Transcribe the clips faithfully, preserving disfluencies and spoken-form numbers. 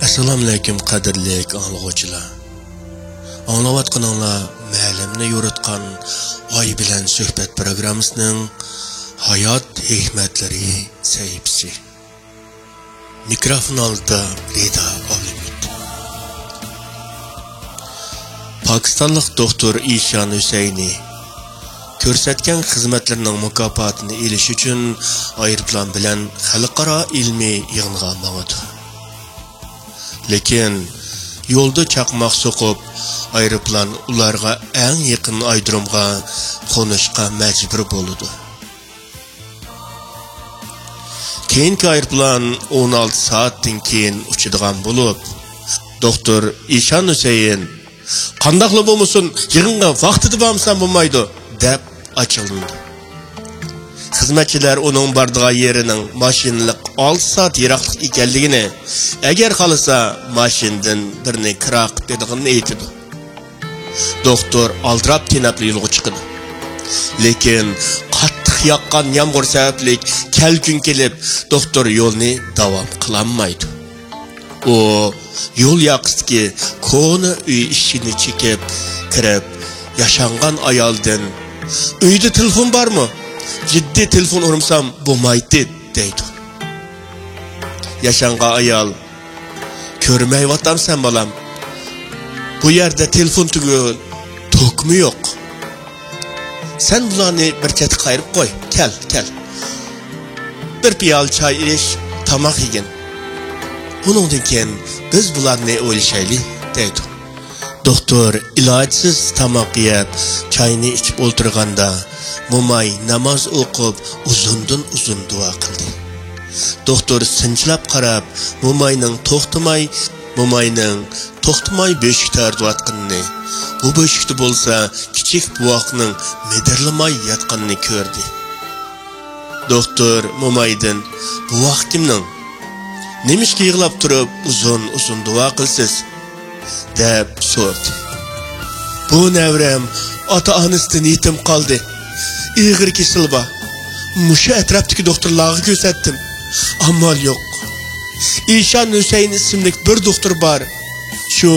ئەسسالامۇئەلەيكۇم، قەدىرلىك ئاڭلىغۇچىلار. ئاڭلاۋاتقىنىڭلار مەلۇمنى يورۇتقان ئاي بىلەن سۆھبەت پروگراممىسىنىڭ ھايات ھېكمەتلىرى سەھىپىسى. مىكروفون ئالدىدا رىدا ئابلىمىت. پاكىستانلىق دوختۇر ئىشان ھۈسەينى كۆرسەتكەن خىزمەتلىرىنىڭ مۇكاپاتىنى ئېلىش ئۈچۈن ئايروپىلان بىلەن خەلقئارا ئىلمىي يىغىنغا ماڭىدۇ. لېكىن يولدا چاقماق سوقۇپ، ئايروپىلان ئۇلارغا ئەڭ يېقىن ئايرودرومغا قونۇشقا مەجبۇر بولىدۇ. كېيىنكى ئايروپىلان ئون ئالتە سائەتتىن كېيىن ئۇچىدىغان بولۇپ، دوختۇر ئىشان ھۈسەيىن، «قانداقلا بولمىسۇن، يىغىنغا ۋاقتىدا بارمىسام بولمايدۇ» دەپ ئاچچىقلىنىدۇ. خىزمەتچىلەر ئۇنىڭ بارىدىغان يېرىنىڭ ماشىنىلىق ئالتە سائەت يىراقلىق ئىكەنلىكىنى، ئەگەر خالىسا ماشىنىدىن بىرنى كىرا قىلىپ بېرىدىغىنىنى ئېيتىدۇ. دوختۇر ئالدىراپ تېنەپلا يولغا چىقىدۇ. لېكىن قاتتىق ياغقان يامغۇر سەۋەبلىك كەلكۈن كېلىپ، دوختۇر يولنى داۋام قىلالمايدۇ. ئۇ يول ياقىسىدىكى كونا ئۆي ئىشىكىنى چېكىپ كىرىپ، ياشانغان ئايالدىن، «ئۆيدە تېلېفون بارمۇ؟ جىددىي تېلېفون ئۇرمىسام بولمايتتى» دەيدۇ. ياشانغان ئايال، «كۆرمەيۋاتامسەن، بالام؟ بۇ يەردە تېلېفون تۈگۈل، توكمۇ يوق. سەن بۇلارنى بىر چەتكە قايرىپ قوي. كەل، كەل. بىر پىيالە چاي ئىچ، تاماق يېگىن. ئۇنىڭدىن كېيىن بىز بۇلارنى ئويلىشايلى» دەيدۇ. دوختۇر ئىلاجسىز تاماق يەپ، چاينى ئىچىپ ئولتۇرغاندا، موماي ناماز ئوقۇپ، ئۇزۇندىن ئۇزۇن دۇئا قىلدى. دوختۇر سىنچىلاپ قاراپ، موماينىڭ توختىماي، موماينىڭ توختىماي بۆشۈك تارتىۋاتقىنىنى، بۇ بۆشۈكتە بولسا كىچىك بوۋاقنىڭ مىدىرلىماي ياتقىنىنى كۆردى. دوختۇر مومايدىن، «بوۋاق كىمنىڭ؟ نېمىشقا يىغلاپ تۇرۇپ ئۇزۇن-ئۇزۇن دۇئا قىلىسىز؟» دەپ سورىدى. «بۇ نەۋرەم ئاتا-ئانىسىدىن يېتىم قالدى. ئېغىر كېسىلى بار. مۇشۇ ئەتراپتىكى دوختۇرلارغا كۆرسەتتىم. ئامال يوق. ئىشان ھۈسەيىن ئىسىملىك بىر دوختۇر بار. شۇ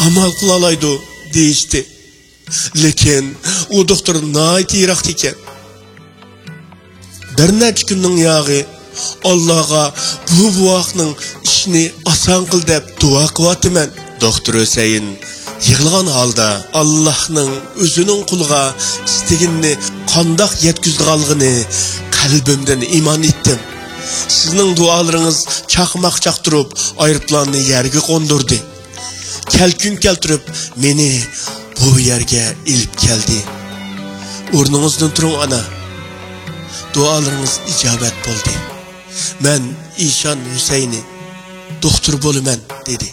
ئامال قىلالايدۇ دېيىشتى. لېكىن ئۇ دوختۇر ناھايىتى يىراقتا ئىكەن. بىر نەچچە كۈننىڭ ياغى ئاللاغا بۇ بوۋاقنىڭ ئىشىنى ئاسان قىل دەپ دۇئا قىلىۋاتىمەن.» دوختۇر ھۈسەيىن يىغلىغان ھالدا ئاللاھنىڭ ئۆزىنىڭ قۇلىغا ئىستىگىنىنى قانداق يەتكۈزىدىغانلىقىنى قەلبىمدىن ئىمان ئېيتتىم. سىزنىڭ دۇئالىرىڭىز چاقماق چاقتۇرۇپ ئايروپىلاننى يەرگە قوندۇردى. كەلكۈن كەلتۈرۈپ مېنى بۇ يەرگە ئېلىپ كەلدى. ئورنىڭىزدىن تۇرۇڭ، ئانا. دۇئالىرىڭىز ئىجابەت بولدى. مەن ئىشان ھۈسەينى دوختۇر بولىمەن، دېدى.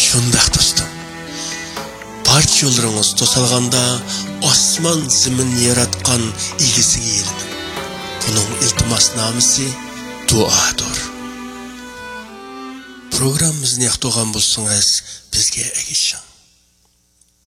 شۇنداق، دوستۇم. بارچە يوللىرىڭىز توسالغاندا، ئاسمان زېمىن ياراتقان ئىگىسىگە يېلىنىڭ. بۇنىڭ ئىلتىماسنامىسى دۇئادۇر. پروگراممىمىزنى ياقتۇرغان بولسىڭىز، بىزگە ئەگىشىڭ.